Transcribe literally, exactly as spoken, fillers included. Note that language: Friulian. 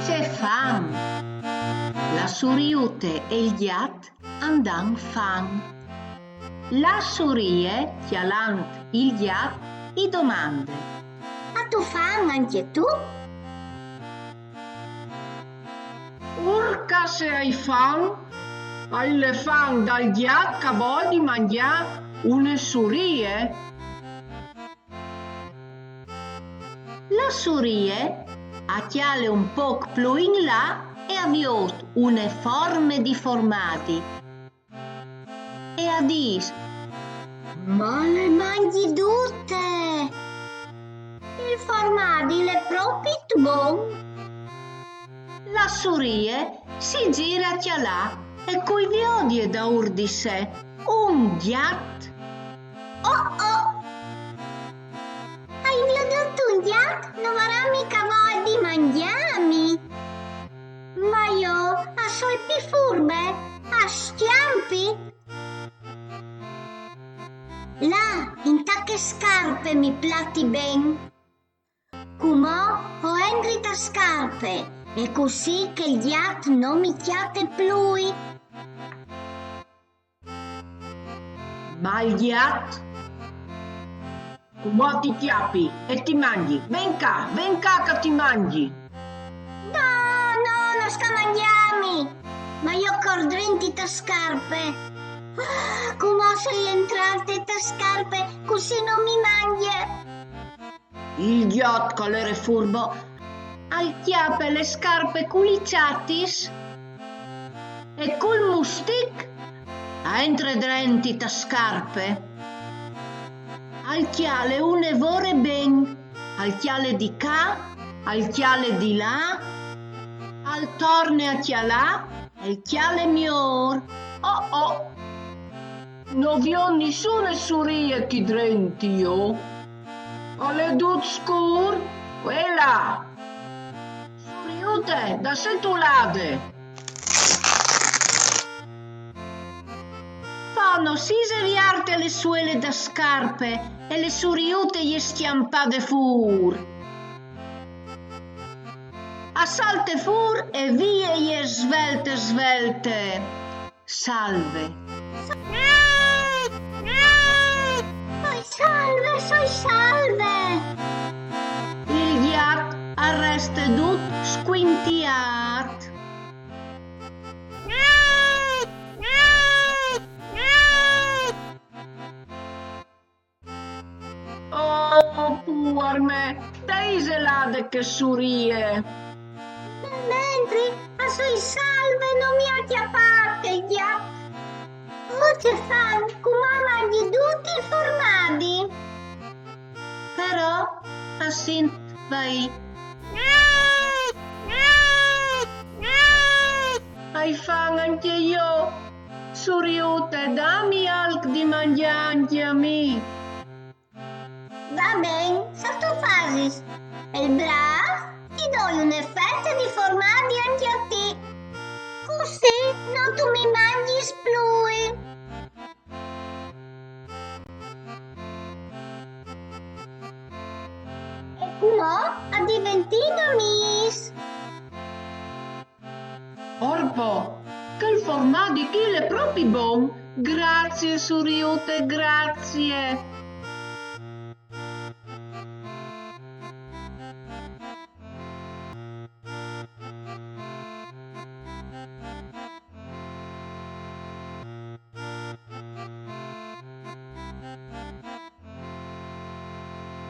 Ce fan? La suriute e il gjat a 'nd àn fan. La surie, cjalant il gjat, i domande: Âstu fan ancje tu? Urca, se ai fan, ai le fan dal gjat che al vûl di mangjâ une surie. La surie a cjale un pôc plui in là e a viôt une forme di formadi. E a dîs: Ma le mangji dute! Il formadi al è propit bon. La surie si zire a cjalâ e cui viodi daûr di se? Un gjat. Oh, oh! Ai viodût un gjat, no varà mica voie di mangjâmi. Ma jo a soi plui furbe, a scjampi. Là, inte chê scarpe mi plati ben. Cumò o entri te scarpe e cussì chel gjat no mi cjate plui. Ma il gjat? Cumò ti cjapi e ti mangji. Ven ca, ven ca che ti mangji. No, no, no sta mangjâmi. Ma jo o cor drenti te scarpe. Ah, cumò o soi entrade te scarpe, cussì no mi mangje. Il gjat, che al jere furbo, al cjape le scarpe cu lis çatis e cul mustic al entre drenti te scarpe. Al cjale une vore ben, al cjale di ca, al cjale di là, al torne a cjalâ e al cjale miôr. Oh, oh! No viôt nissune surie chi drenti jo. Al è dut scûr. Uela! Suriute, da sê tu lade? Po no si ise viarte le suele de scarpe e le suriute e je scjampade fûr. A salte fûr e vie e je svelte svelte. Salve. Soi salve, soi salve. Il gjat al reste dut scuintiât. Oh, puar me, dai, ise lade chê surie? Mentri a soi salve, no mi à cjapât chel gjat. Oh, ce fan, cumò o mangji dut il formadi. Però a sint vaî. Ai fan ancje jo. Suriute, dami alc di mangjâ ancje a mi. Va ben, se tu fasis il brâf, ti doi une fete di formadi ancje a ti. Cussì no tu mi mangjis plui. E cumò o deventìn amîs. Orpo, chel formadi chi al è propit bon. Grazie, suriute, grazie.